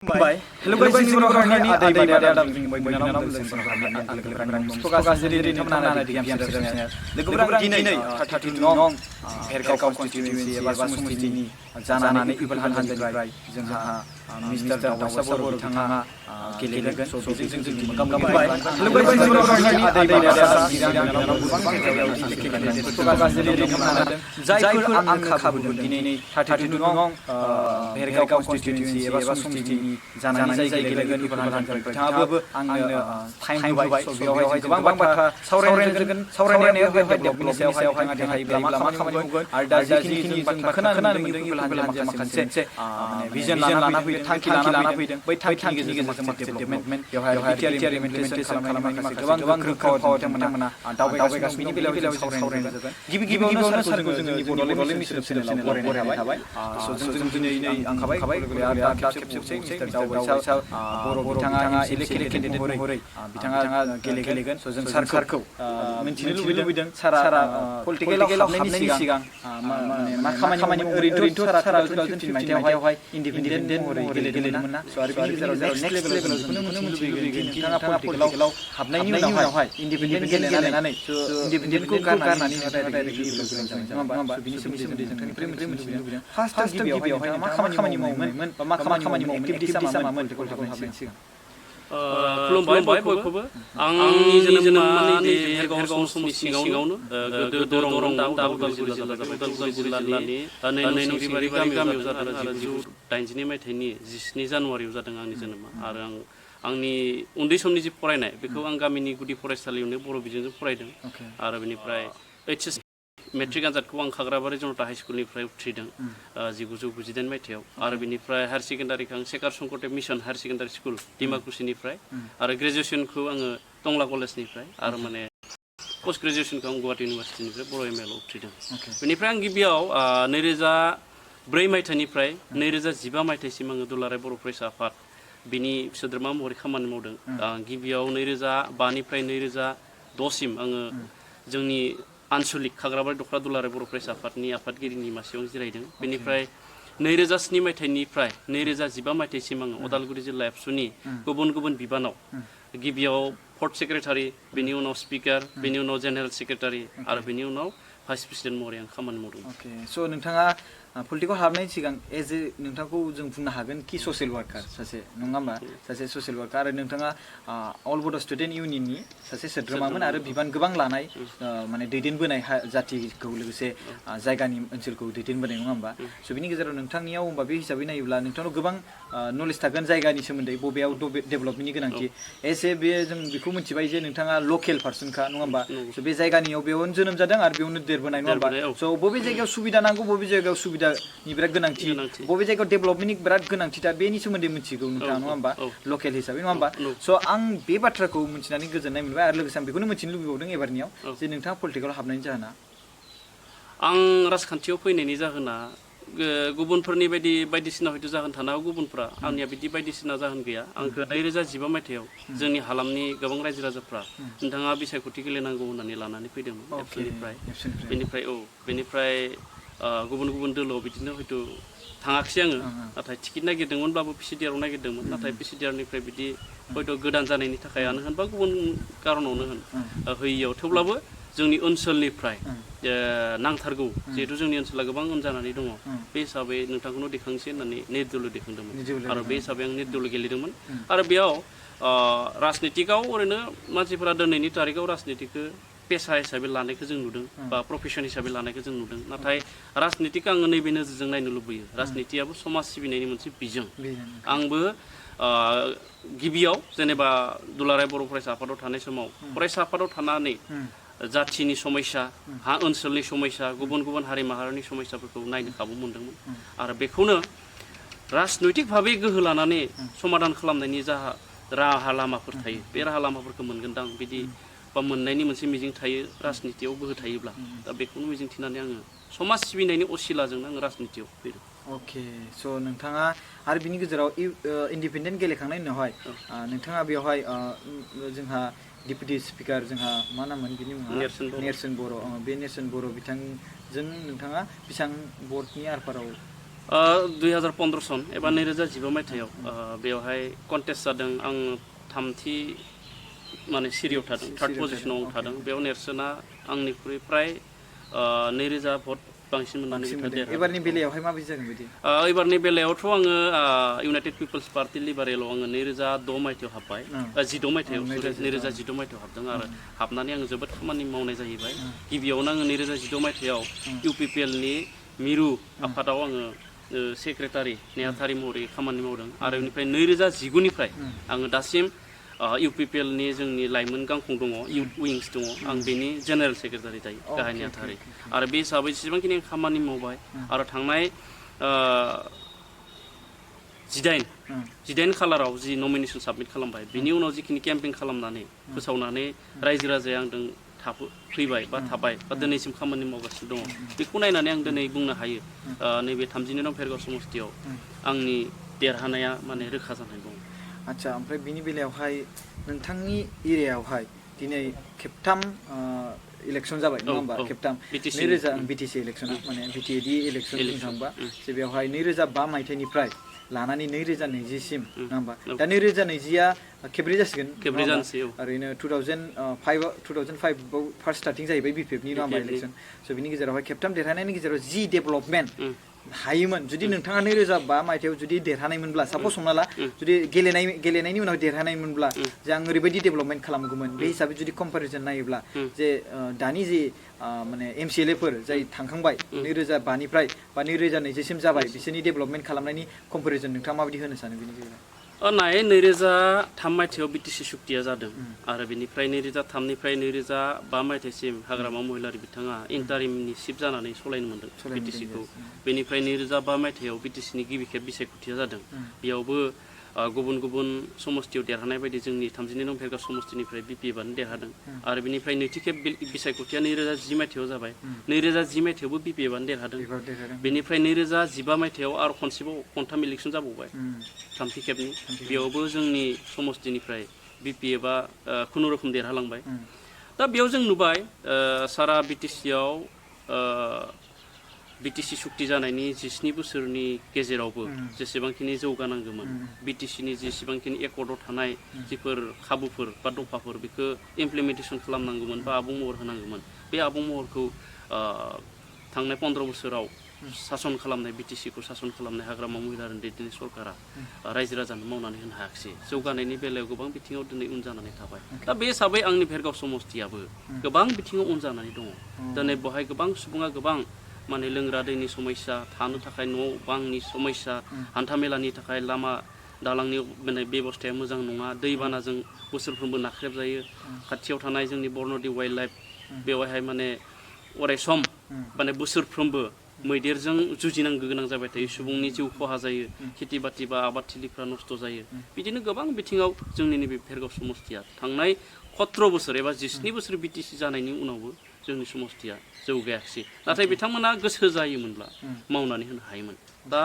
Baik, hello guys, ini orang hari ini ada bagaimana jadi mana di game seterusnya. Lepas ini hati nong herkau konstitusi bahasa ini jangan ibal hanjai जोंहा mister दावसा बर' बिथाङा गेलेगोन स' बेजों जोंनि मोगा-मोगि hello guys, ini orang hari ini ada गोबां जायगायाव गेलेगोन जायफोर आं खाबु दिनै 32 नं herkau konstitusi एबा समितिनि जानानै जाय गेलेगोन ibal hanjai बिथाङाबो आंनो टाइम होबाय स' बेवहाय गोबां बाथ्रा सावरायनायाव बेवहाय डेभलपमेन्टनि सायावहाय देहायोब्ला मा खामानि मावगोन आरो दा जिखिनि जों खोनानो मोनदों ibal hanjai माखासे भिजन लाना फैदों थांखि लाना फैदों बै थांखिनि गेजेरजों माखासे डेभलपमेन्ट बेवहाय बिटिआर इमप्लिमेन्टेसन खालामनाय माखासे गोबां पावार बिथांमोना दावबायगासिनो बिनि बेलायाव जों सावरायनो जागोन गिबियावनो सारखौ जोंनि बड'लेण्ड मिउजियाम चेनेलाव बरायनाय थाबाय जों दिनै आंखाबाय आरो दा खेबसे मिस्टार दावबायसा बर' बिथाङा इलेक्टेड केन्डिडेट महरै बिथाङा गेलेगोन स' जों सारखौ मिन्थिनो लुबैदों सारा पलिटिकेलाव हाबनायनि सिगां मा खामानि ओरैनोथ' सारा 2015 मायथाइयावहाय इन्डिपेन्डेन्ट महरै गेलेदोंमोन ना स' आरो बेनि गेजेराव नेक्स्ट लेभेलाव जों मोनथिनो लुबैगोन नोंथाङा पलिटिकेलाव हाबनायनि उनावहाय इन्डिपेन्डेन्ट गेलेनानै इन्डिपेन्डेन्टखौ गारनानै डाइरेक्टलि नङा होमबा बिनि सोमोन्दै जों नोंथांनिफ्राय मिथिनो लुबैदों फार्स्ट गिबियावहाय मा खामानि मावोमोन बा मा खामानि मावोमोन एक्टिभिटिसा मामोन पलिटिकेल हाबनायनि सिगां खुलुमबाय बयखौबो आंनि जोनोमा नैबे हेरगाव समनि सिङावनो गोदो दरं दाउ उदालगुरि जिल्ला जाबाय उदालगुरि जिल्लानि नैनंगिबारि गामियाव जादों आरो 1982 मायथाइनि 17 जानुवारियाव जादों आंनि जोनोमा आरो आंनि उन्दै समनि जि फरायनाय बेखौ आं गामिनि गुदि फरायसालियावनो बर' बिजोंजों फरायदों आरो बेनिफ्राय एचएस मेट्रिक आनजादखौ आं खाग्राबारि जनता हाइ स्कुलनिफ्राय उथ्रिदों 1998 मायथाइयाव आरो बेनिफ्राय हायार सेकेन्डारिखौ आं सेकार Sankardev mission higher secondary school डिमाकुसिनिफ्राय आरो ग्रेजुवेसनखौ आङो टंला कलेजनिफ्राय आरो माने पोस्ट ग्रेजुवेसनखौ आं गुवाहाटी इउनिभार्सिटिनिफ्राय बर' एमएआव उथ्रिदों बेनिफ्राय आं गिबियाव 2004 मायथाइनिफ्राय 2015 मायथाइसिम आङो दुलाराय बर' फरायसा आफाद बिनि सोद्रोमा महरै खामानि मावदों गिबियाव 2005 निफ्राय 2006 सिम आङो जोंनि आनसलिक खाग्राबारि दख'रा दुलाराय बर' फरायसा आफादनि आफादगिरिनि मासियाव जिरायदों बेनिफ्राय 2007 मायथाइनिफ्राय 2015 मायथाइसिम आङो उदालगुरि जिल्ला एबसुनि गुबुन बिबानाव गिबियाव फोर्थ सेक्रेटारि बेनि उनाव स्पिकार बेनि उनाव जेनेरेल सेक्रेटारि आरो बेनि उनाव भाइस प्रेसिडेन्ट महरै आं खामानि मावदों अके स' नोंथाङा पलिटिकल हाबनायनि सिगां एज ए नोंथांखौ जों बुंनो हागोन कि ससियेल वार्कार सासे नङा होमबा सासे ससियेल वार्कार आरो नोंथाङा अल बड' स्टुडेन्ट इउनियननि सासे सोद्रोमामोन आरो बिबान गोबां लानाय माने दैदेनबोनाय जाथिखौ लोगोसे जायगानि ओनसोलखौ दैदेनबोनाय नङा होमबा स' बिनि गेजेराव नोंथांनियाव होमबा बे हिसाबै नायोब्ला नोंथांनाव गोबां नलेज थागोन जायगानि सोमोन्दै बबेयाव डेभेलपमेन्टनि गोनांथि एसे बे जों बेखौ मिथिबाय जे नोंथाङा लकेल पार्सनखा नङा होमबा स' बे जायगानियाव बेयावनो जोनोम जादों आरो बेयावनो देरबोनाय नङा होमबा स' बबे जायगायाव सुबिदा नांगौ बबे जायगायाव सुबिदानि बिराद गोनांथि बबे जायगायाव डेभेलपमेन्टनि बिराद गोनांथिथार बेनि सोमोन्दै मिथिगौ नोंथाङा नङा होमबा लकेल हिसाबै नङा होमबा स' आं बे बाथ्राखौ मिथिनानै गोजोननाय मोनबाय आरो लोगोसे आं बेखौनो मिथिनो लुबैबावदों एबारनियाव जे नोंथाङा पलिटिकेल हाबनायनि जाहोना आं राजखान्थियाव फैनायनि जाहोना गुबुनफोरनि बायदिसिना हयथ' जाहोन थानो हागौ गुबुनफ्रा आंनिया बिदि बायदिसिना जाहोन गैया आंखौ 2015 मायथाइयाव जोंनि हालामनि गोबां रायजो राजाफ्रा नोंथाङा बिसायख'थि गेलेनांगौ होननानै लानानै फैदोंमोन बेनिफ्राय गुबुन दोलोआव बिदिनो हयथ' थाङाखिसै आङो नाथाय टिकेट नागिरदोंमोनब्लाबो पिसिडिआरआव नागिरदोंमोन नाथाय पिसिडिआरनिफ्राय बिदि हयथ' गोदान जानायनि थाखायानो होन बा गुबुन कारनावनो होन होयियाव थेवब्लाबो जोंनि ओनसोलनिफ्राय नांथारगौ जिहेतु जोंनि ओनसोला गोबां उन जानानै दङ बे हिसाबै नोंथांखौनो देखांसै होननानै निर्दल देखांदोंमोन आरो बे हिसाबै आं निर्दल गेलेदोंमोन आरो बेयाव राजनितिकआव ओरैनो मानसिफोरा दिनैनि तारिखआव राजनितिकखौ पेसा हिसाबै लानायखौ जों नुदों बा प्रफेसन हिसाबै लानायखौ जों नुदों नाथाय राजनितिकखौ आङो नैबे नोजोरजों नायनो लुबैयो राजनितियाबो समाज सिबिनायनि मोनसे बिजों आंबो गिबियाव जेनेबा दुलाराय बर' फरायसा आफादाव थानाय समाव फरायसा आफादाव थानानै जाथिनि समस्या हा ओनसोलनि समस्या गुबुन हारि माहारिनि समस्याफोरखौ नायनो खाबु मोनदोंमोन आरो बेखौनो राजनैतिक भाबै गोहो लानानै समाधान खालामनायनि राहा लामाफोर थायो बे राहा लामाफोरखौ मोनगोनदां बिदि बा मोननायनि मोनसे मिजिं थायो राजनितियाव गोहो थायोब्ला दा बेखौनो मिजिं थिनानै आङो समाज सिबिनायनि असिलाजोंनो आङो राजनितियाव फैदों अके स' नोंथाङा आरो बिनि गेजेराव इन्डिपेन्डेन्ट गेलेखांनायनि उनावहाय नोंथाङा बेवहाय जोंहा डिपुटि स्पिकार जोंहा मा नाममोन बिनि मुङा नेरसोन बर' बे नेरसोन बर' बिथांजों नोंथाङा बेसेबां बर्डनि आरपाराव 2015 सन एबा 2015 मायथाइयाव बेवहाय कन्टेस्ट जादों आं थामथि माने सिरियाव थादों थार्ड पजिशनाव थादों बेयाव नेरसोना आंनिख्रुइ प्राय 2000 भट बांसिन मोननानै बिथाङा एबारनि बेलायावहाय माबायदि जागोन बिदि एबारनि बेलायावथ' आङो इउनाइटेड पिपल्स पार्टि लिबारेलाव आङो 2006 मायथाइयाव हाबबाय 16 मायथाइयाव 2016 मायथाइयाव हाबदों आरो हाबनानै आङो जोबोद खामानि मावनाय जाहैबाय गिबियावनो आङो 2016 मायथाइयाव इउपिपिएलनि मिरु आफादाव आङो सेक्रेटारि नेहाथारि महरै खामानि मावदों आरो बेनिफ्राय 2019 निफ्राय आङो दासिम इउपिपिएलनि जोंनि लाइमोन गांखं दङ इउथ उइंस दङ आं बेनि जेनेरेल सेक्रेटारि दायो गाहाय नेहाथारि आरो बे हिसाबै जेसेबांखिनि खामानि मावबाय आरो थांनाय 18 खालाराव जि नमिनेसन साबमिट खालामबाय बिनि उनाव जिखिनि केम्पेइन खालामनानै फोसावनानै रायजो राजाया आंजों फैबाय बा थाबाय बा दिनैसिम खामानि मावगासिनो दङ बेखौ नायनानै आं दिनै बुंनो हायो नैबे 32 नं भेरगाव समस्तियाव आंनि देरहानाया माने रोखा जानानै दं आच्छा ओमफ्राय बिनि बेलायावहाय नोंथांनि एरियायावहाय दिनै खेबथाम इलेक्सन जाबाय नङा होमबा खेबथाम 2000 बिटिसि इलेक्सन माने बिटिएडि इलेक्सन बुंनो थाङोबा जे बेवहाय 2005 मायथाइनिफ्राय लानानै 2020 सिम नङा होमबा दा 2020आ खेब्रै जासिगोन खेब्रै जानोसै ओरैनो 2005 आव फार्स्ट स्टार्टिं जाहैबाय बिपिएफनि नङा होमबा इलेक्सन स' बिनि गेजेरावहाय खेबथाम देरहानायनि गेजेराव जि डेभेलपमेन्ट हायोमोन जुदि नोंथाङा 2005 मायथाइयाव जुदि देरहानायमोनब्ला सापस हमना ला जुदि गेलेनायनि उनाव देरहानायमोनब्ला जे आं ओरैबायदि डेभेलपमेन्ट खालामगौमोन बे हिसाबै जुदि कम्पेरिजन नायोब्ला जे दानि जि माने एमसिएलएफोर जाय थांखांबाय 2005 निफ्राय बा 2020 सिम जाबाय बिसोरनि डेभेलपमेन्ट खालामनायनि कम्पेरिजन नोंथाङा माबायदि होनो सानो बिनि गेजेराव नाय 2003 मायथाइयाव बिटिसि सुक्तिया जादों आरो बेनिफ्राय 2003 निफ्राय 2005 मायथाइसिम हाग्रामा महिलारि बिथाङा इन्टारिमनि चिफ जानानै सलायनो मोन्दों बिटिसिखौ बेनिफ्राय 2005 मायथाइयाव बिटिसिनि गिबि खेब बिसायख'थिया जादों बेयावबो गुबुन गुबुन समस्तियाव देरहानाय बायदि जोंनि 32 नं भेरगाव समस्तिनिफ्राय बिपिएफआनो देरहादों आरो बेनिफ्राय नैथि खेब बिसायख'थिया 2010 मायथाइयाव जाबाय 2010 मायथाइयावबो बिपिएफआनो देरहादों बेनिफ्राय 2015 मायथाइयाव आरो खनथाम इलेक्सन जाबावबाय थामथि खेबनि बेयावबो जोंनि समस्तिनिफ्राय बिपिएफआ खुनुरोखोम देरहालांबाय दा बेयाव जों नुबाय सारा बिटिसियाव बिटिसि सुक्ति जानायनि 17 बोसोरनि गेजेरावबो जेसेबांखिनि जौगानांगौमोन बिटिसिनि जेसेबांखिनि एकर्डआव थानाय जिफोर खाबुफोर बा दफाफोर बेखौ इमप्लिमेन्टेसन खालामनांगौमोन बा आबुं महर होनांगौमोन बे आबुं महरखौ थांनाय 15 बोसोराव सासन खालामनाय बिटिसिखौ सासन खालामनाय हाग्रामा महिलारि दैदेननाय सरकारा रायजो राजानो मावनानै होनो हायाखिसै जौगानायनि बेलायाव गोबां बिथिङाव दिनै उन जानानै थाबाय दा बे हिसाबै आंनि भेरगाव समस्तियाबो गोबां बिथिङाव उन जानानै दङ दिनै बेवहाय गोबां सुबुङा गोबां माने लोंग्रा दैनि समस्या थानो थाखाय न' बांनि समस्या हान्थामेलानि थाखाय लामा दालांनि माने बेबस्थाया मोजां नङा दैबानाजों बोसोरफ्रोमबो नाख्रेबजायो खाथियाव थानाय जोंनि बरनदि वाइल्ड लाइफ बेवहाय माने अरायसम माने बोसोरफ्रोमबो मैदेरजों जुजिनांगौ गोनां जाबाय थायो सुबुंनि जिउ खहा जायो खेथि बाथि बा आबादथिलिफ्रा नस्थ' जायो बिदिनो गोबां बिथिङाव जोंनि नैबे भेरगाव समस्तिया थांनाय 17 बोसोर एबा 17 बोसोर बिटिसि जानायनि उनावबो जोंनि समस्तिया जौगायाखिसै नाथाय बिथांमोना गोसो जायोमोनब्ला मावनानै होनो हायोमोन दा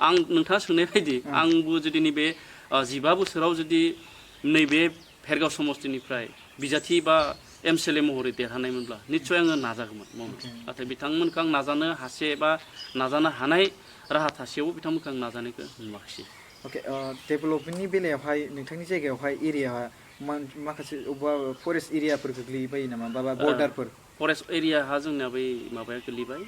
आं नोंथाङा सोंनाय बायदि आंबो जुदि नैबे 15 बोसोराव जुदि नैबे भेरगाव समस्तिनिफ्राय बिजाथि बा एमसिएलए महरै देरहानायमोनब्ला निस्सय आङो नाजागौमोन मावनो नाथाय बिथांमोनखौ आं नाजानो हासे बा नाजानो हानाय राहा थासेयावबो बिथांमोनखौ आं नाजानायखौ नुवाखिसै अके डेभेलपमेन्टनि बेलायावहाय नोंथांनि जायगायावहाय एरिया माखासे अबेबा फरेस्ट एरियाफोर गोग्लैबायो नामा बा बर्डारफोर फरेस्ट एरियाहा जोंना बै माबाया गोलैबाय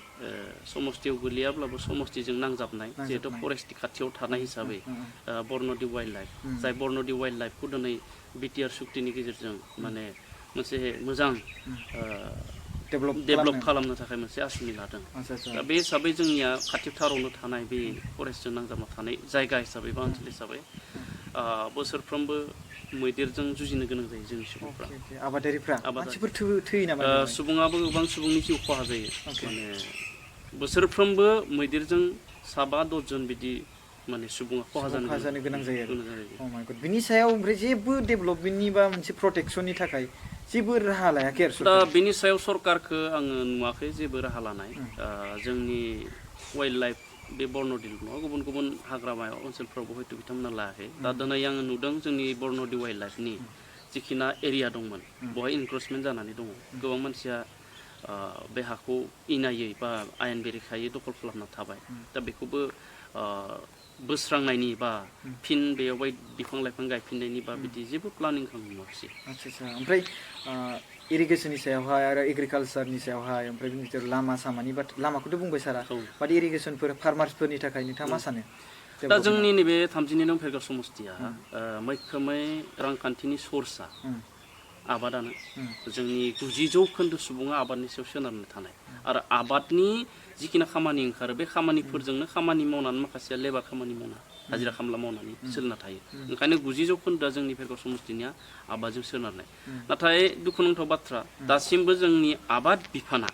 समस्तियाव गोलैयाब्लाबो समस्तिजों नांजाबनाय जिहेतु फरेस्टनि खाथियाव थानाय हिसाबै बरनदि वाइल्ड लाइफ जाय बरनदि वाइल्ड लाइफखौ दिनै बिटिआर सुक्तिनि गेजेरजों माने मोनसे मोजां डेभेलप खालामनो थाखाय मोनसे आसुनि लादों दा बे हिसाबै जोंनिया खाथिथारावनो थानाय बे फरेस्टजों नांजाबना थानाय जायगा हिसाबै बा ओनसोल हिसाबै बोसोरफ्रोमबो मैदेरजों जुजिनो गोनां जायो जोंनि सुबुंफ्रा आबादारिफ्रा मानसिफोर थैयो नामा सुबुङाबो गोबां सुबुंनि जिउ खहा जायो माने बोसोरफ्रोमबो मैदेरजों 7-10 जन बिदि माने सुबुङा खहा जानो गोनां जायो आरो बिनि सायाव ओमफ्राय जेबो डेभेलपमेन्टनि बा मोनसे प्रटेक्सननि थाखाय जेबो राहा लायाखै आरो दा बिनि सायाव सरकारखौ आङो नुवाखै जेबो राहा लानाय जोंनि वाइल्ड लाइफ बे बरनदि नङा गुबुन गुबुन हाग्रामा ओनसोलफ्रावबो हयथ' बिथांमोना लायाखै दा दिनै आङो नुदों जोंनि बरनदि वाइल्ड लाइफनि जिखिना एरिया दंमोन बेवहाय इनक्रचमेन्ट जानानै दङ गोबां मानसिया बे हाखौ इनायै बा आयेन बेरेखायै दखल खालामना थाबाय दा बेखौबो बोस्रांनायनि बा फिन बेयावहाय बिफां लाइफां गायफिननायनि बा बिदि जेबो प्लानिं खालामाखिसै आच्छा ओमफ्राय इरिगेसननि सायावहाय आरो एग्रिकालचारनि सायावहाय ओमफ्राय बिनि गेजेराव लामा सामानि लामाखौथ' बुंबाय सारा बाट इरिगेसनफोर फार्मार्सफोरनि थाखाय नोंथाङा मा सानो दा जोंनि नैबे 32 नं भेरगाव समस्तिया मैखोमै रांखान्थिनि सर्सआ आबादानो जोंनि 90% सुबुङा आबादनि सायाव सोनारना थानाय आरो आबादनि जिखिना खामानि ओंखारो बे खामानिफोरजोंनो खामानि मावनानै माखासेया लेबार खामानि मावना हाजिरा खामला मावनानै सोलिना थायो ओंखायनो 90% जोंनि भेरगाव समस्तिनिया आबादजों सोनारनाय नाथाय दुखुनांथाव बाथ्रा दासिमबो जोंनि आबाद बिफाना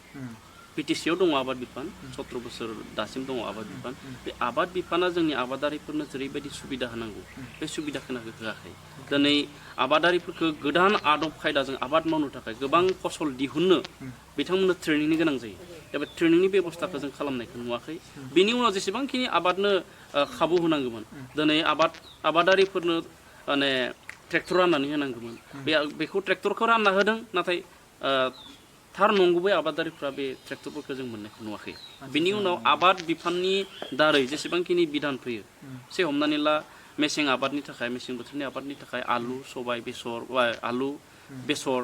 बिटिसिआव दङ आबाद बिफान 17 बोसोर दासिम दङ आबाद बिफान बे आबाद बिफाना जोंनि आबादारिफोरनो जेरैबायदि सुबिदा होनांगौ बे सुबिदाखौ होआखै दिनै आबादारिफोरखौ गोदान आदब खायदाजों आबाद मावनो थाखाय गोबां फसल दिहुननो बिथांमोननो ट्रेनिंनि गोनां जायो दा बे ट्रेनिंनि बेबस्थाखौ जों खालामनायखौ नुवाखै बेनि उनाव जेसेबांखिनि आबादनो खाबु होनांगौमोन दिनै आबादारिफोरनो माने ट्रेक्टर राननानै होनांगौमोन बेखौ ट्रेक्टरखौ रानना होदों नाथाय थार नंगुबै आबादारिफ्रा बे ट्रेक्टरफोरखौ जों मोननायखौ नुवाखै बिनि उनाव आबाद बिफाननि दारै जेसेबांखिनि बिधान फैयो से हमनानै ला मेसें आबादनि थाखाय मेसें बोथोरनि आबादनि थाखाय आलु सबाय बेसर आलु बेसर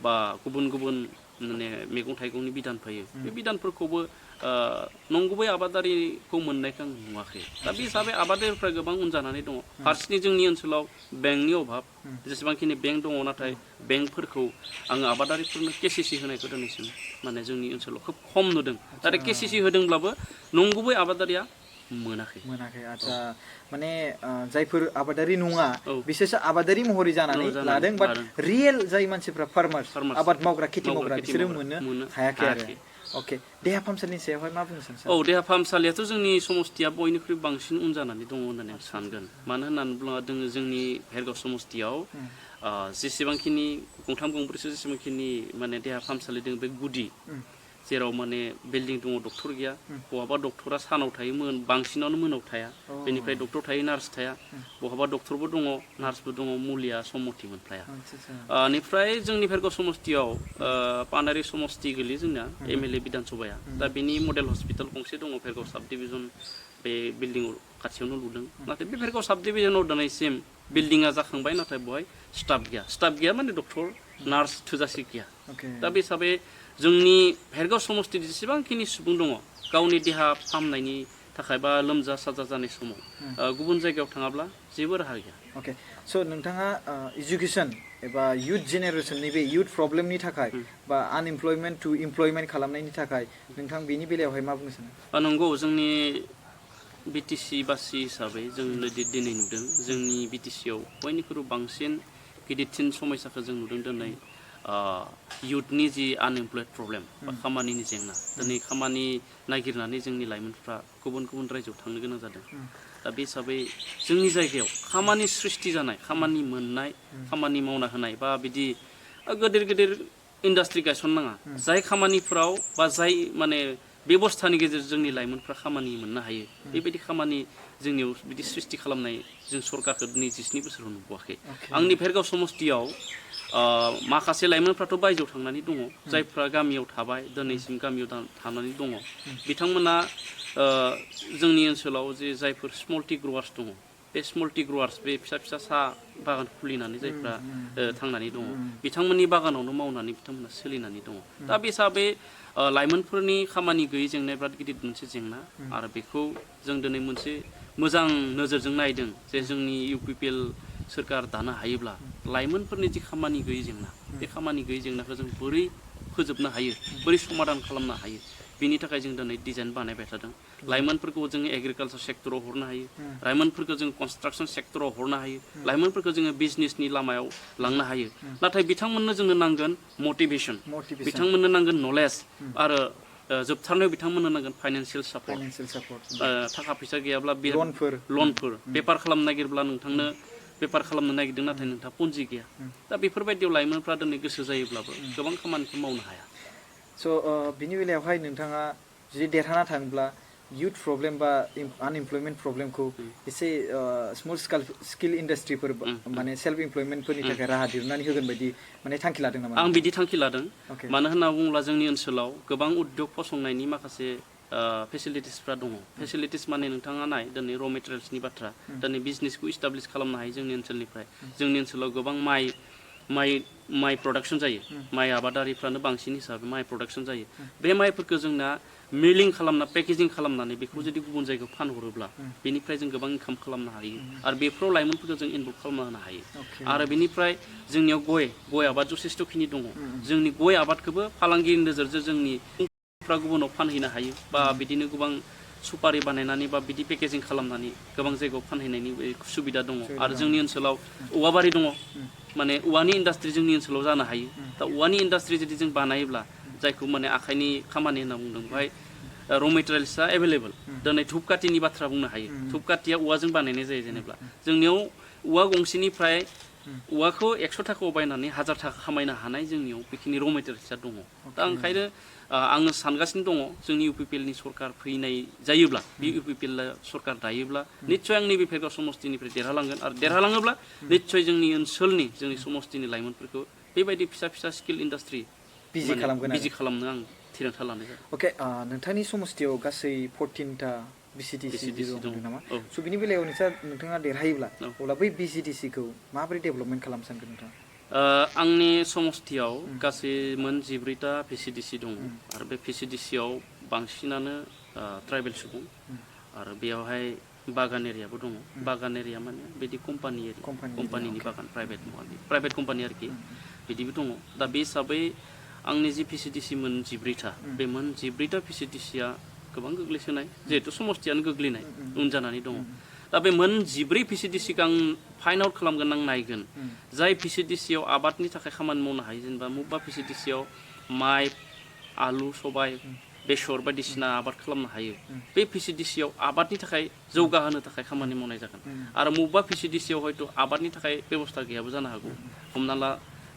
बा गुबुन गुबुन माने मैगं थाइगंनि बिधान फैयो बे बिधानफोरखौबो नंगुबै आबादारिखौ मोननायखौ आं नुवाखै दा बे हिसाबै आबादारिफ्रा गोबां उन जानानै दङ फारसेनि जोंनि ओनसोलाव बेंकनि अभाब जेसेबांखिनि बेंक दङ नाथाय बेंकफोरखौ आङो आबादारिफोरनो केसिसि होनायखौ दिनैसिम माने जोंनि ओनसोलाव खोब खम नुदों नाथाय केसिसि होदोंब्लाबो नंगुबै आबादारिया मोनाखै आच्छा माने जायफोर आबादारि नङा बिसोरसो आबादारि महरै जानानै लादों बाट रियेल जाय मानसिफ्रा फार्मार्स आबाद मावग्रा खेथि मावग्रा बिसोरो मोननो हायाखै आरो अके देहा फाहामसालिनि सायावहाय मा बुंनो सानो देहा फाहामसालियाथ' जोंनि समस्तिया बयनिख्रुइ बांसिन उन जानानै दङ होननानै आं सानगोन मानो होननानै बुङोब्ला जोंनि भेरगाव समस्तियाव जेसेबांखिनि गंथाम गंब्रैसो जेसेबांखिनि माने देहा फाहामसालि दङ बे गुदि जेराव माने बिल्डिं दङ डक्टर गैया बहाबा डक्टरा सानाव थायो बांसिनावनो मोनाव थाया बेनिफ्राय डक्टर थायो नार्स थाया बहाबा डक्टरबो दङ नार्सबो दङ मुलिया सम मथे मोनफाया बेनिफ्राय जोंनि भेरगाव समस्तियाव पानारि समस्ति गोलैयो जोंना MLA बिधान सभाया दा बेनि मडेल हस्पिटाल गंसे दङ भेरगाव साब डिभिजन बे बिल्डिं खाथियावनो लुदों नाथाय बे भेरगाव साब डिभिजनाव दिनैसिम बिल्डिङा जाखांबाय नाथाय बेवहाय स्टाफ गैया माने डक्टर नार्स थोजासे गैया दा बे हिसाबै जोंनि भेरगाव समस्ति जेसेबांखिनि सुबुं दङ गावनि देहा फाहामनायनि थाखाय बा लोमजा साजा जानाय समाव गुबुन जायगायाव थाङाब्ला जेबो राहा गैया अके स' नोंथाङा इडुकेसन एबा इयुथ जेनेरेसननि बे इयुथ प्रब्लेमनि थाखाय बा आनएमप्लयमेन्ट टु इमप्लयमेन्ट खालामनायनि थाखाय नोंथां बेनि बेलायावहाय मा बुंनो सानो नंगौ जोंनि बिटिसि बासि हिसाबै जों दिनै नुदों जोंनि बिटिसिआव बयनिख्रुइ बांसिन गिदिरसिन समस्याखौ जों नुदों दिनै इयुथनि जि आनएमप्लयड प्रब्लेम बा खामानिनि जेंना दिनै खामानि नागिरनानै जोंनि लाइमोनफ्रा गुबुन गुबुन रायजोआव थांनो गोनां जादों दा बे हिसाबै जोंनि जायगायाव खामानि सृष्टि जानाय खामानि मोननाय खामानि मावना होनाय बा बिदि गिदिर गिदिर इन्डास्ट्रि गायसननाङा जाय खामानिफोराव बा जाय माने बेबस्थानि गेजेरजों जोंनि लाइमोनफ्रा खामानि मोननो हायो बेबायदि खामानि जोंनियाव बिदि सृष्टि खालामनाय जों सरकारखौ 27 बोसोराव नुबोआखै आंनि भेरगाव समस्तियाव माखासे लाइमोनफ्राथ' बायजोआव थांनानै दङ जायफ्रा गामियाव थाबाय दिनैसिम गामियाव थानानै दङ बिथांमोना जोंनि ओनसोलाव जे जायफोर स्मल टि ग्रवार्स दङ बे स्मल टि ग्रवार्स बे फिसा फिसा साहा बागान खुलिनानै जायफ्रा थांनानै दङ बिथांमोननि बागानावनो मावनानै बिथांमोना सोलिनानै दङ दा बे हिसाबै लाइमोनफोरनि खामानि गैयै जेंनाया बिराद गिदिर मोनसे जेंना आरो बेखौ जों दिनै मोनसे मोजां नोजोरजों नायदों जे जोंनि UPPL सोरखार दानो हायोब्ला लाइमोनफोरनि जि खामानि गैयै जेंना बे खामानि गैयै जेंनाखौ जों बोरै फोजोबनो हायो बोरै समाधान खालामनो हायो बिनि थाखाय जों दिनै डिजाइन बानायबाय थादों लाइमोनफोरखौ जोङो एग्रिकालचार सेक्टराव हरनो हायो लाइमोनफोरखौ जों कनस्ट्राक्सन सेक्टराव हरनो हायो लाइमोनफोरखौ जोङो बिजनेसनि लामायाव लांनो हायो नाथाय बिथांमोननो जोंनो नांगोन मटिभेसन बिथांमोननो नांगोन नलेज आरो जोबथारनायाव बिथांमोननो नांगोन फाइनान्सियेल सापर्ट थाखा फैसा गैयाब्ला बे लनफोर बेपार खालामनो नागिरब्ला नोंथांनो बेपार खालामनो नागिरदों नाथाय नोंथहा पुन्जि गैया दा बेफोरबायदियाव लाइमोनफ्रा दिनै गोसो जायोब्लाबो गोबां खामानिखौ मावनो हाया स' बिनि बेलायावहाय नोंथाङा जुदि देरहाना थाङोब्ला इयुथ प्रब्लेम बा आनएमप्लयमेन्ट प्रब्लेमखौ एसे स्मल स्किल इन्डास्ट्रिफोर माने सेल्फ इमप्लयमेन्टफोरनि थाखाय राहा दिहुननानै होगोन बायदि माने थांखि लादों नामा आं बिदि थांखि लादों मानो होनना बुङोब्ला जोंनि ओनसोलाव गोबां उद्योग फसंनायनि माखासे फेसिलिटिसफ्रा दङ फेसिलिटिस माने नोंथाङा नाय दिनै र' मेटेरियेल्सनि बाथ्रा दिनै बिजनेसखौ इस्टाब्लिश खालामनो हायो जोंनि ओनसोलनिफ्राय जोंनि ओनसोलाव गोबां माइ प्रडाक्सन जायो माइ आबादारिफ्रानो बांसिन हिसाबै माइ प्रडाक्सन जायो बे माइफोरखौ जोंना मिलिं खालामना पेकेजिं खालामनानै बेखौ जुदि गुबुन जायगायाव फानहरोब्ला बेनिफ्राय जों गोबां इनकाम खालामनो हायो आरो बेफोराव लाइमोनफोरखौ जों इनभल्भ खालामना होनो हायो आरो बेनिफ्राय जोंनियाव गय आबाद जथेस्थ'खिनि दङ जोंनि गय आबादखौबो फालांगिनि नोजोरजों जोंनि गुबुनाव फानहैनो हायो बा बिदिनो गोबां सुपारि बानायनानै बा बिदि पेकेजिं खालामनानै गोबां जायगायाव फानहैनायनि सुबिदा दङ आरो जोंनि ओनसोलाव औवाबारि दङ माने औवानि इन्डास्ट्रि जोंनि ओनसोलाव जानो हायो दा औवानि इन्डास्ट्रि जुदि जों बानायोब्ला जायखौ माने आखाइनि खामानि होनना बुंदों बेवहाय र' मेटेरियेल्सआ एभेलेबल दिनै धुपकाथिनि बाथ्रा बुंनो हायो धुपकाथिया औवाजों बानायनाय जायो जेनेबा जोंनियाव औवा गंसेनिफ्राय औवाखौ 100 थाखायाव बायनानै 1000 थाखा खामायनो हानाय जोंनियाव बेखिनि र' मेटेरियेल्सआ दङ दा ओंखायनो आङो सानगासिनो दङ जोंनि UPPLनि सरकार फैनाय जायोब्ला बे UPPL सरकार दायोब्ला निस्सय आं नैबे भेरगाव समस्तिनिफ्राय देरहालांगोन आरो देरहालाङोब्ला निस्सय जोंनि ओनसोलनि जोंनि समस्तिनि लाइमोनफोरखौ बेबायदि फिसा स्किल इन्डास्ट्रि बिजि खालामनो आं थिरांथा लानाय जादों अके नोंथांनि समस्तियाव गासै 14टा BCDC दं नामा स' बिनि बेलायाव नोंथाङा देरहायोब्ला अब्ला बै BCDCखौ माबोरै डेभेलपमेन्ट खालामनो सानगोन नोंथाङा आंनि समस्तियाव गासै मोन 14टा PCDC दङ आरो बे PCDCयाव बांसिनानो ट्राइबेल सुबुं आरो बेयावहाय बागान एरियाबो दङ बागान एरिया माने बिदि कम्पानिनि बागान प्राइभेट कम्पानि आरोखि बिदिबो दङ दा बे हिसाबै आंनि जि PCDC मोन 14टा बे मोन 14टा PCDCया गोबां गोग्लैसोनाय जिहेतु समस्तियानो गोग्लैनाय उन जानानै दङ दा बे मोन 14 PCDCखौ आं फाइन्ड आउट खालामगोन आं नायगोन जाय PCDCयाव आबादनि थाखाय खामानि मावनो हायो जेनेबा बबेबा PCDCयाव माइ आलु सबाय बेसर बायदिसिना आबाद खालामनो हायो बे PCDCयाव आबादनि थाखाय जौगाहोनो थाखाय खामानि मावनाय जागोन आरो बबेबा PCDCयाव हयथ' आबादनि थाखाय बेबस्था गैयाबो जानो हागौ हमना ला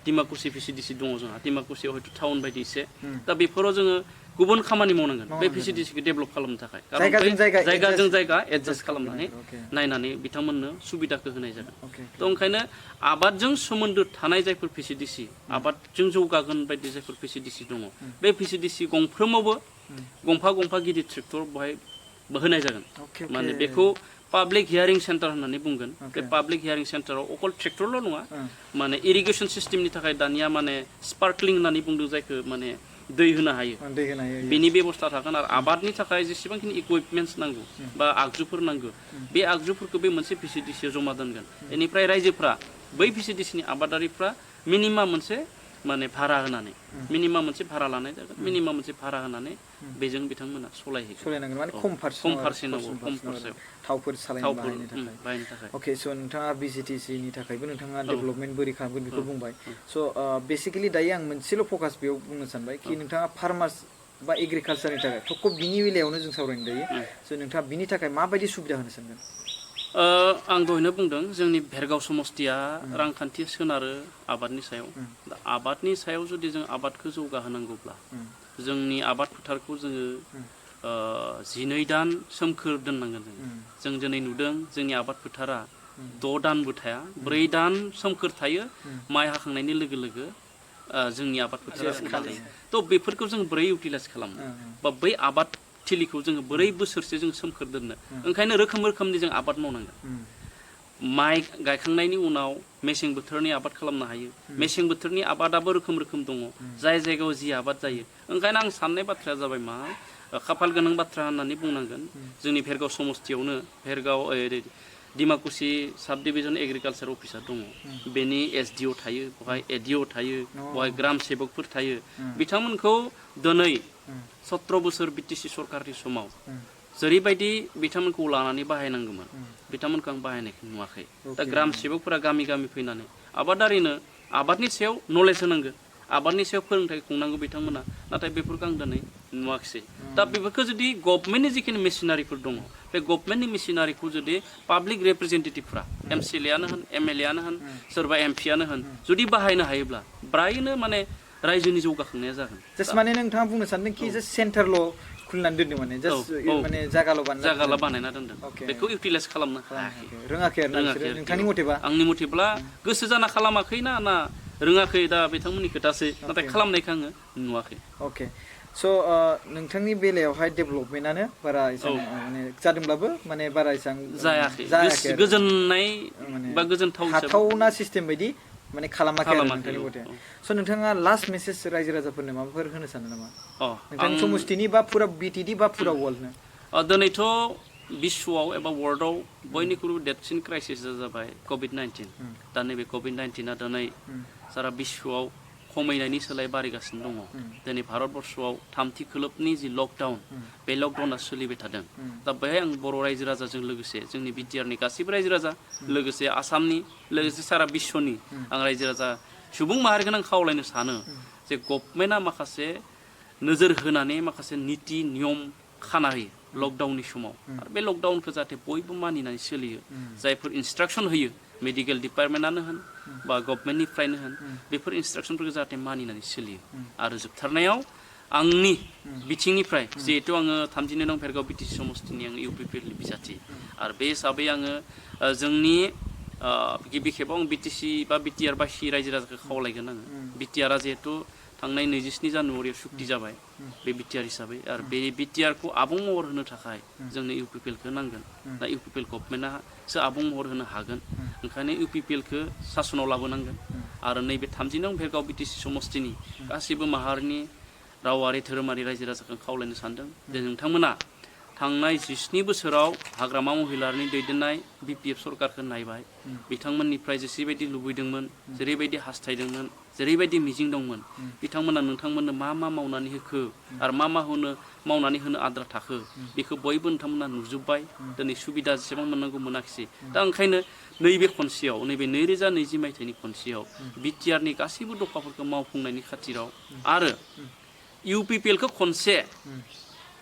डिमाकुसि PCDC दङ जोंहा डिमाकुसियाव हयथ' टाउन बायदि एसे दा बेफोराव जोङो गुबुन खामानि मावनांगोन बे PCDCखौ डेभेलप खालामनो थाखाय जायगाजों जायगा एडजास्ट खालामनानै नायनानै बिथांमोननो सुबिदाखौ होनाय जागोन थ' ओंखायनो आबादजों सोमोन्दो थानाय जायफोर PCDC आबादजों जौगागोन बायदि जायफोर PCDC दङ बे PCDC गंफ्रोमावबो गंफा गिदिर ट्रेक्टर बेवहाय होनाय जागोन माने बेखौ पाब्लिक हियारिं सेन्टार होननानै बुंगोन बे पाब्लिक हियारिं सेन्टाराव अकल ट्रेक्टरल' नङा माने इरिगेसन सिस्टेमनि थाखाय दानिया माने स्पार्कलिं होननानै बुंदों जायखौ माने दै होनो हायो बेनि बेबस्था थागोन आरो आबादनि थाखाय जेसेबांखिनि इकुइपमेन्टस नांगौ बा आगजुफोर नांगौ बे आगजुफोरखौ बे मोनसे PCDCयाव जमा दोनगोन बेनिफ्राय रायजोफ्रा बै PCDCनि आबादारिफ्रा मिनिमाम मोनसे माने भारा होनानै मिनिमाम मोनसे भारा लानाय जागोन मिनिमाम मोनसे भारा होनानै बेजों बिथांमोना सालायनांगोन माने खम फारसेयाव थावफोर सालायनो बाहायनो थाखाय अके स' नोंथाङा BCDCनि थाखायबो नोंथाङा डेभेलपमेन्ट बोरै खालामगोन बेखौ बुंबाय स' बेसिकेलि दायो आं मोनसेल' फकास बेयाव बुंनो सानबाय कि नोंथाङा फार्मार्स बा एग्रिकालचारनि थाखाय थख' बिनि बेलायावनो जों सावरायनो दायो स' नोंथाङा बिनि थाखाय माबायदि सुबिदा होनो सानगोन आं दहायनो बुंदों जोंनि भेरगाव समस्तिया रांखान्थि सोनारो आबादनि सायाव दा आबादनि सायाव जुदि जों आबादखौ जौगाहोनांगौब्ला जोंनि आबाद फोथारखौ जोङो 12 दान सोमखोर दोननांगोन जों दिनै नुदों जोंनि आबाद फोथारा 6 दानबो थाया 4 दान सोमखोर थायो माइ हाखांनायनि लोगो लोगो जोंनि आबाद फोथारा ओंखारलायो थ' बेफोरखौ जों बोरै इउटिलाइज खालामनो बा बै आबाद थिलिखौ जोङो बोरै बोसोरसे जों सोमखोर दोननो ओंखायनो रोखोमनि जों आबाद मावनांगोन माइ गायखांनायनि उनाव मेसें बोथोरनि आबाद खालामनो हायो मेसें बोथोरनि आबादाबो रोखोम दङ जाय जायगायाव जि आबाद जायो ओंखायनो आं साननाय बाथ्राया जाबाय मा खाफाल गोनां बाथ्रा होननानै बुंनांगोन जोंनि भेरगाव समस्तियावनो भेरगाव डिमाकुसि साब डिभिजन एग्रिकालचार अफिसार दङ बेनि SDO थायो बेवहाय ADO थायो बेवहाय ग्राम सेबकफोर थायो बिथांमोनखौ दिनै 17 बोसोर BTC सरकारनि समाव जेरैबायदि बिथांमोनखौ लानानै बाहायनांगौमोन बिथांमोनखौ आं बाहायनायखौ नुवाखै दा ग्राम सेबकफोरा गामि फैनानै आबादारिनो आबादनि सायाव नलेज होनांगौ आबादनि सायाव फोरोंथाय खुंनांगौ बिथांमोना नाथाय बेफोरखौ आं दिनै नुवाखिसै दा बेफोरखौ जुदि गभर्नमेन्टनि जिखिनि मेसिनारिफोर दङ बे गभर्नमेन्टनि मेसिनारिखौ जुदि पाब्लिक रिप्रेजेन्टेटिभफ्रा MCLAयानो होन MLAयानो होन सोरबा MPयानो होन जुदि बाहायनो हायोब्ला ब्रायनो माने रायजोनि जौगाखांनाया जागोन जास्ट माने नोंथाङा बुंनो सानदों कि जास्ट सेन्टारल' खुलिनानै दोनदों माने जास्ट माने जागाल' बानायना दोनदों बेखौ इउटिलाइज खालामनो हायाखै रोङाखै नोंथांनि मथेबा आंनि मथेब्ला गोसो जाना खालामाखै ना रोङाखै दा बिथांमोननि खोथासै नाथाय खालामनायखौ आङो नुवाखै अके स' नोंथांनि बेलायावहाय डेभेलपमेन्टआनो बारा एसेबां माने जादोंब्लाबो माने बारा एसेबां जायाखै गोजोननाय बा गोजोनथाव हाथावना सिस्टेम बायदि माने खालामाखै आरो नोंथांनि मथे स' नोंथाङा लास्ट मेसेज रायजो राजाफोरनो माबाफोर होनो सानो नामा नोंथांनि समस्तिनि बा फुरा बिटिडि बा फुरा वर्ल्डनो दिनैथ' बिश्वआव एबा वर्ल्डआव बयनिख्रुइबो देरसिन क्राइसिसआ जाबाय कभिड-19 दा नैबे कभिड-19आ दिनै सारा बिश्वआव खमायनायनि सोलाय बारायगासिनो दङ दिनै भारतबर्षआव थामथि खोलोबनि जि लकडाउन बे लकडाउना सोलिबाय थादों दा बेहाय आं बर' रायजो राजाजों लोगोसे जोंनि बिटिआरनि गासैबो रायजो राजा लोगोसे आसामनि लोगोसे सारा बिश्वनि आं रायजो राजा सुबुं माहारिखौनो आं खावलायनो सानो जे गभर्नमेन्टआ माखासे नोजोर होनानै माखासे निति नियम खाना होयो लकडाउननि समाव आरो बे लकडाउनखौ जाहाथे बयबो मानिनानै सोलियो जायफोर इन्सट्राक्सन होयो मेडिकेल डिपार्टमेन्टआनो होन बा गभर्नमेन्टनिफ्रायनो होन बेफोर इन्सट्राक्सनफोरखौ जाहाथे मानिनानै सोलियो आरो जोबथारनायाव आंनि बिथिंनिफ्राय जिहेतु आङो 32 नं भेरगाव बिटिसि समस्तिनि आं इउपिपिएलनि बिजाथि आरो बे हिसाबै आङो जोंनि गिबि खेबाव आं बिटिसि बा बिटिआर बासि रायजो राजाखौ खावलायगोन आङो बिटिआरआ जिहेतु थांनाय 27 जानुवारियाव सुक्ति जाबाय बे बिटिआर हिसाबै आरो बे बिटिआरखौ आबुं महर होनो थाखाय जोंनो इउपिपिएलखौ नांगोन दा इउपिपिएल गभर्नमेन्टआसो आबुं महर होनो हागोन ओंखायनो इउपिपिएलखौ सासनाव लाबोनांगोन आरो नैबे 32 नं भेरगाव बिटिसि समस्तिनि गासैबो माहारिनि रावारि धोरोमारि रायजो राजाखौ खावलायनो सानदों जे नोंथांमोना थांनाय 17 बोसोराव हाग्रामा महिलारनि दैदेननाय बिपिएफ सरकारखौ नायबाय बिथांमोननिफ्राय जेसेबायदि लुबैदोंमोन जेरैबायदि हास्थायदोंमोन जेरैबायदि मिजिं दंमोन बिथांमोना नोंथांमोननो मा मा मावनानै होखो आरो मा मा मावनानै होनो आद्रा थाखो बेखौ बयबो नोंथांमोना नुजोब्बाय दिनै सुबिदा जेसेबां मोननांगौ मोनाखिसै दा ओंखायनो नैबे खनसेयाव नैबे 2020 मायथाइनि खनसेयाव बिटिआरनि गासैबो दफाफोरखौ मावफुंनायनि खाथिराव आरो इउपिपिएलखौ खनसे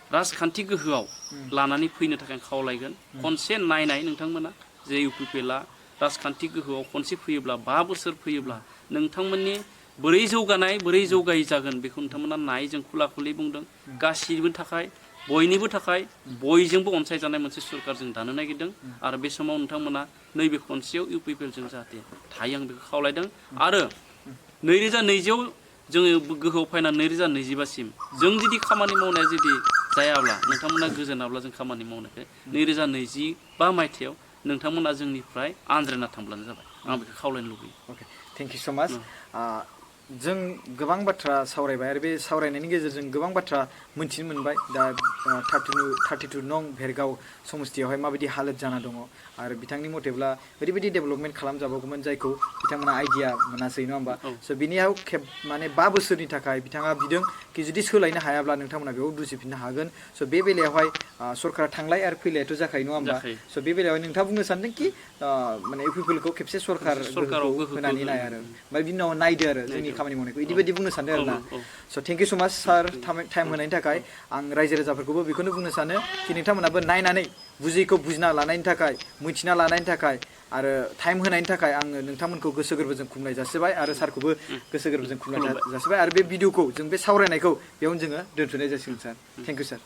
राजखान्थि गोहोआव लानानै फैनो थाखाय खावलायगोन खनसे नायनाय नोंथांमोना जे इउपिपिएलआ राजखान्थि गोहोआव खनसे फैयोब्ला 5 बोसोर फैयोब्ला नोंथांमोननि बोरै जौगानाय बोरै जौगायै जागोन बेखौ नोंथांमोना नाय जों खुला खुलि बुंदों गासिबो थाखाय बयनिबो थाखाय बयजोंबो अनसायजानाय मोनसे सरकार जों दानो नागिरदों आरो बे समाव नोंथांमोना नैबे खनसेयाव इउपिपिएलजों जाहाथे थायो आं बेखौ खावलायदों आरो 2020 जोङो गोहोआव फैनानै 2025सिम जों जुदि खामानि मावनाया जुदि जायाब्ला नोंथांमोना गोजोनाब्ला जों खामानि मावनायखौ 2025 मायथाइयाव नोंथांमोना जोंनिफ्राय आनज्रायना थांब्लानो जाबाय आं बेखौ खावलायनो लुबैयो अके थेंक इउ स' माच जों गोबां बाथ्रा सावरायबाय आरो बे सावरायनायनि गेजेरजों गोबां बाथ्रा मोनथिनो मोनबाय दा 32 नं भेरगाव समस्तियावहाय माबायदि हालोद जाना दङ आरो बिथांनि मथेब्ला ओरैबायदि डेभेलपमेन्ट खालामजाबावगौमोन जायखौ बिथांमोना आइडिया मोनासै नङा होमबा स' बिनियाव माने 5 बोसोरनि थाखाय बिथाङा बिदों कि जुदि सोलायनो हायाब्ला नोंथांमोना बेयाव बुजिफिननो हागोन स' बे बेलायावहाय सरकारा थांलाय आरो फैलायाथ' जाखायो नङा होमबा स' बे बेलायावहाय नोंथाङा बुंनो सानदों कि माने इउपिपिएलखौ खेबसे सरकारखौ होनानै नाय आरो ओमफ्राय बिनि उनाव नायदो आरो जोंनि खामानि मावनायखौ बिदिबायदि बुंनो सानदों आरो ना स' थेंक इउ स' माच सार टाइम होनायनि थाखाय आं रायजो राजाफोरखौबो बेखौनो बुंनो सानो कि नोंथांमोनाबो नायनानै बुजियैखौ बुजिना लानायनि थाखाय मिथिना लानायनि थाखाय आरो टाइम होनायनि थाखाय आङो नोंथांमोनखौ गोसो गोरबोजों खुलुमनाय जासिबाय आरो सारखौबो गोसो गोरबोजों खुलुमनाय जासिबाय आरो बे भिडिअखौ जों बे सावरायनायखौ बेयावनो जोङो दोनथ'नाय जासिगोन सार थेंक इउ सार